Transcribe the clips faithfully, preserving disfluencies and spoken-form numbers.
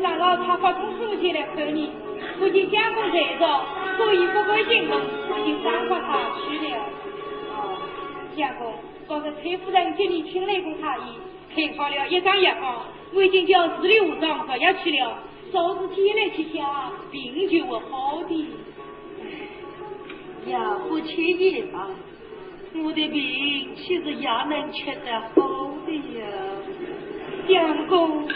长老他发通书信来看你，不见相公在朝，所以不敢进宫，我就打发他去了。哦，相公，刚才崔夫人给你请来过太医，开好了一张药方，我已经叫侍女下床服药去了，早日天来吃下，病就会好的。药不吃也罢，我的病岂是药能吃得好的呀？相公。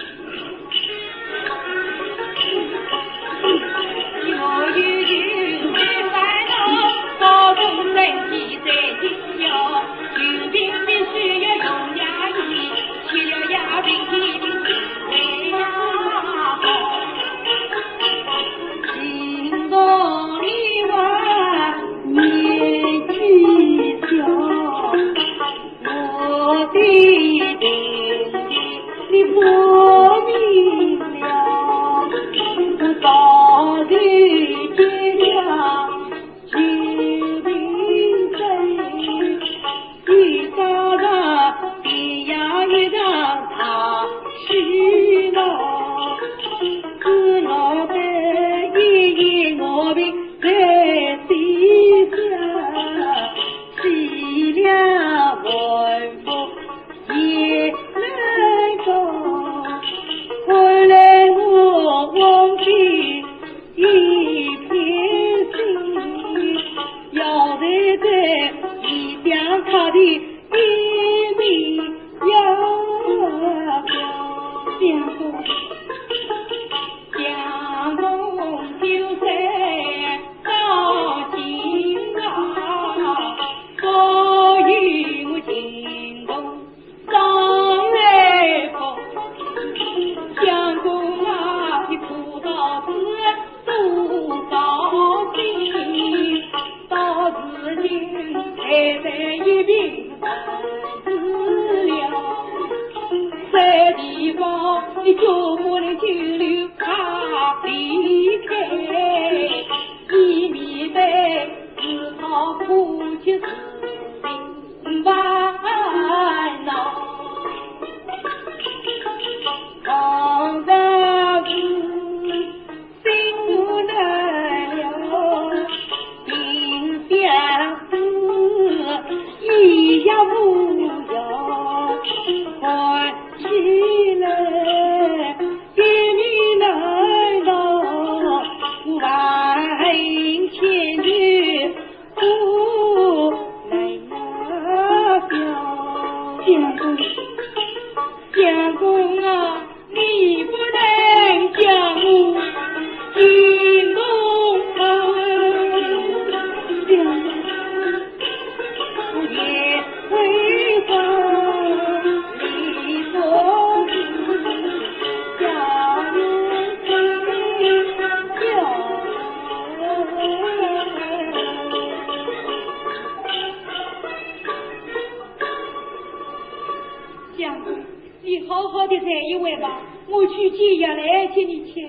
相公，你好好的在一会吧，我去解药来给你吃。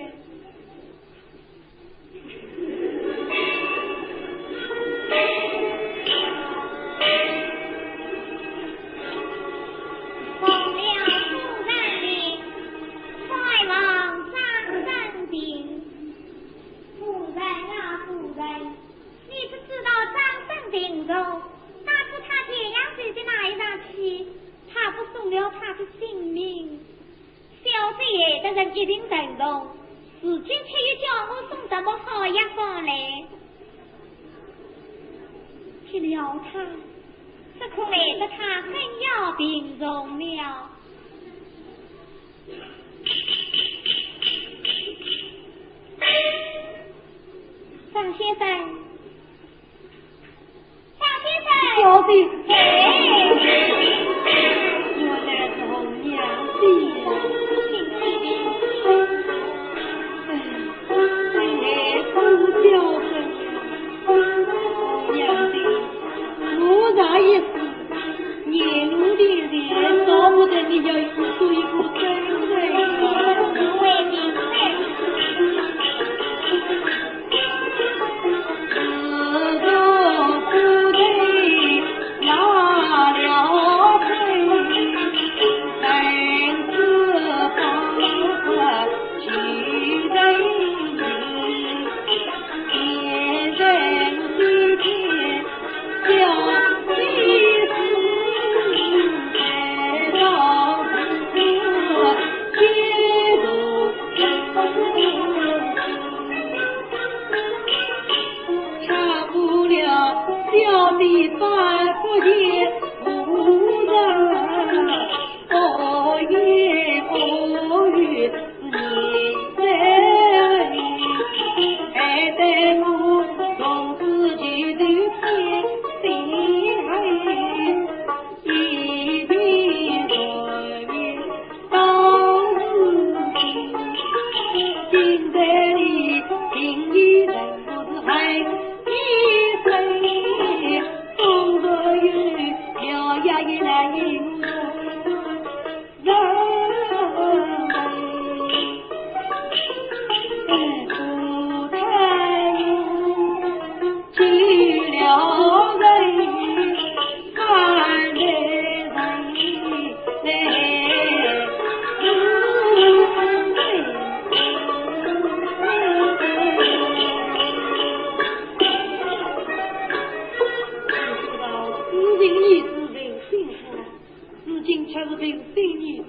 如今却是凭心意，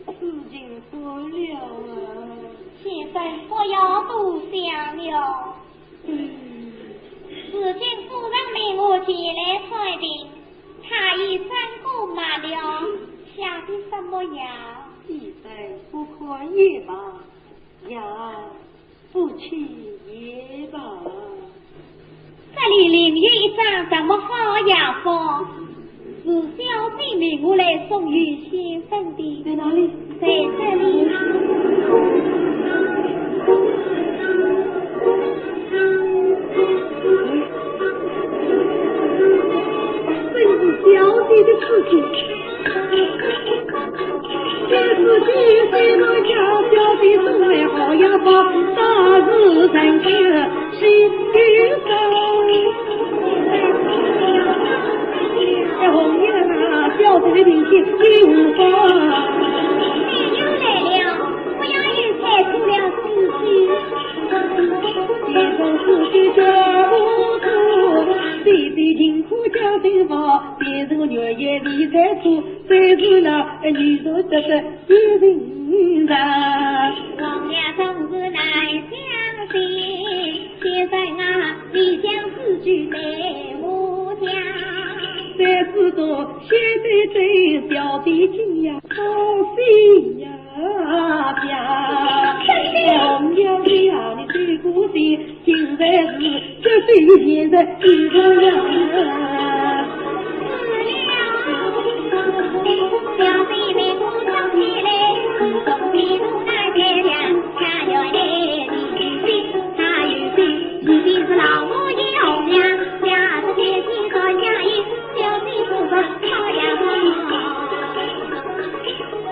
事情不了啊。先生不要多想了。嗯。如今夫人命我前来看病，她已三顾麻了，想的什么呀？既然不看也罢，药不吃也罢。这里另有一张怎么好药方？是小姐命我来送与先生的。在哪里？在这里。真是小姐的事情。 哎，红娘啊，小姐的病情如何？病人来了，不要又猜出了是谁。先生是个家不错，弟弟辛苦家庭好，便是我原也理财处， 虽是那女人得得有情长。王爷总是难相信，先生啊，你将此事对我讲。谁知道现在这小姐竟要高兴呀讲。王爷呀，你最不信， 现在是这对现在一个人。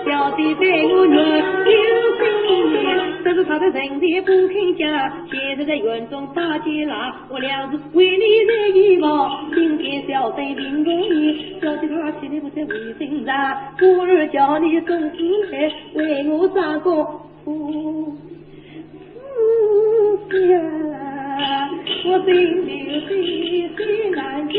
小姐对我原有心，但是她的人也不肯讲，现在在院中打劫啦。 我俩是为你在一旁，听见小生病重，小姐她气得不在卫生上，故而叫你总是来为我张口。哦，是呀，我心里的心难讲，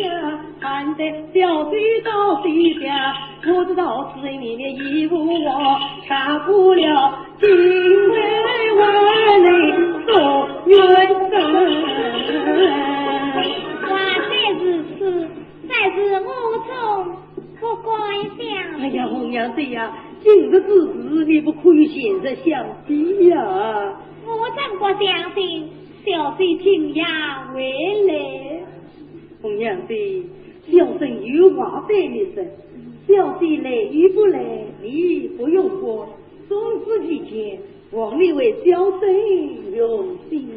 盼得小姐到西家，我知道此人里面义无我差不了。 今日晚来送元神。话虽如此，但是我总不敢想。哎呀，红娘姐呀，今日之事，你不可以现在相比呀。我怎不相信小姐今夜会来？ 红娘姐，小生有话对你说，小姐来与不来，你不用管，送之以前，望你为小生用心。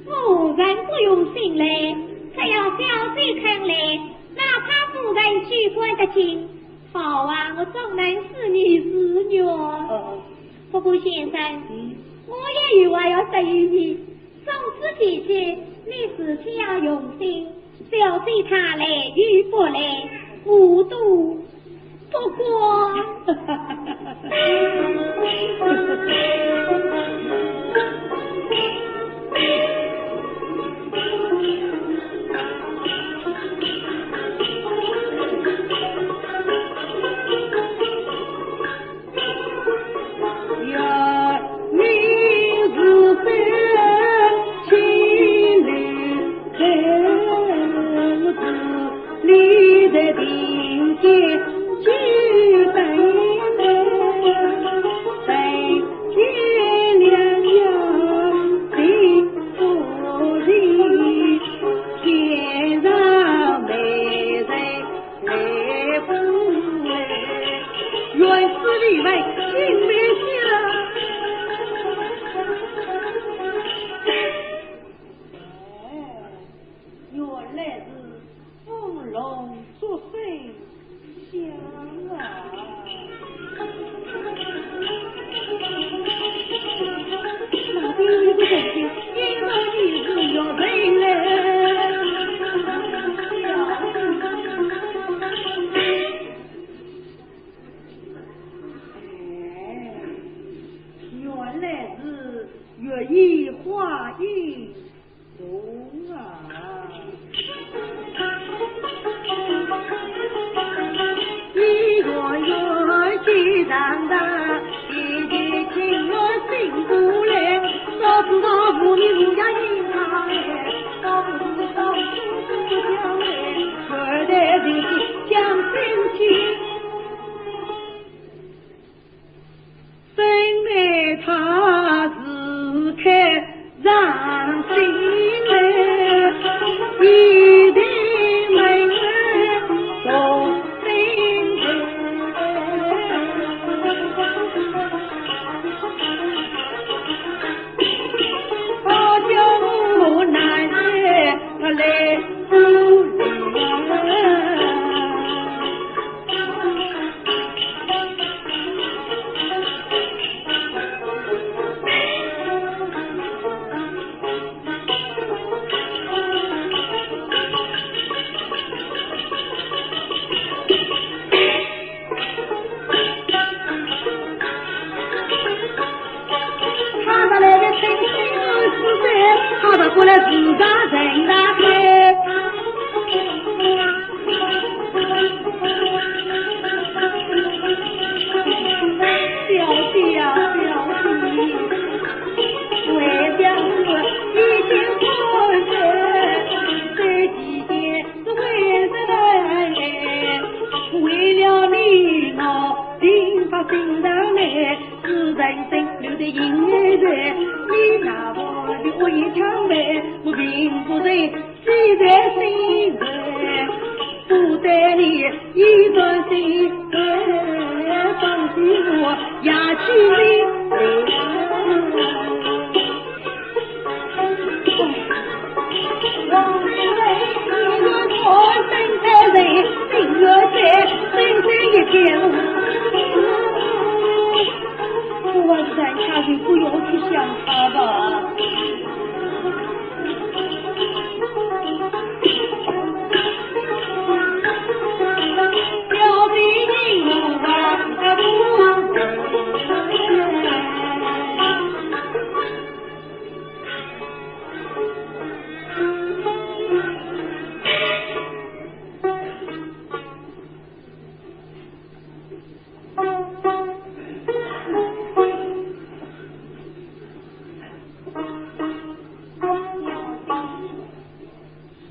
夫人不用心来，只要小姐肯来，哪怕夫人机关得紧，好啊，我总能使你如愿。哦。不过先生，嗯。我也有话要说与你， 送之以前，你自己要用心，小姐她来与不来，我都不管。你们心里想。哦，原来是乌龙捉生香啊！那边有一个神仙，也说你是越人嘞。 哎，原来是月夜花影红啊！一个月季长长，一个情愿醒过来，早知道我们不要应他嘞，早知道我们不要嘞，原来就是讲真情。 真爱他是开上心来，一定没有动心的。好叫我难得他来不了。 唱得来个清新如水，唱得过来自家人大开。小姐呀，小姐，为了我一点破事，这几天是为着来，为了你我病发心上来。 是人生留的阴影在，你那么的恶意强烈，我并不在，记在心头，不待你一转心，放弃我也去你。 我晚上下去不要去想他吧。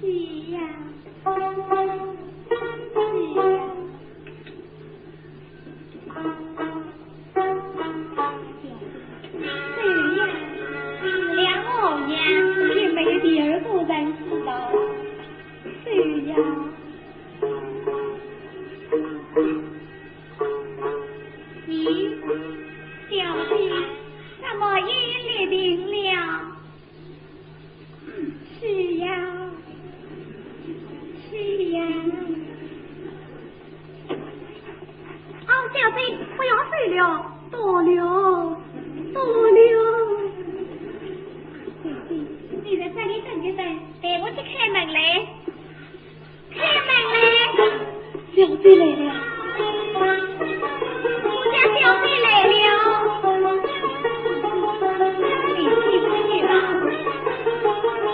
是呀，是呀。 对呀，除了我呀，也没有第二个人知道。对呀。咦，小姐，怎么也立定了？ 是呀，是呀。哦，小姐，不要走了，到了，到了。姐姐，你在这里等一等，待我去开门来。 开门来！小姐来了。我家小姐来了。你去不去吧？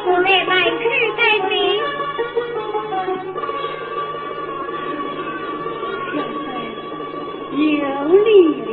我在门口等你。小姐，有礼。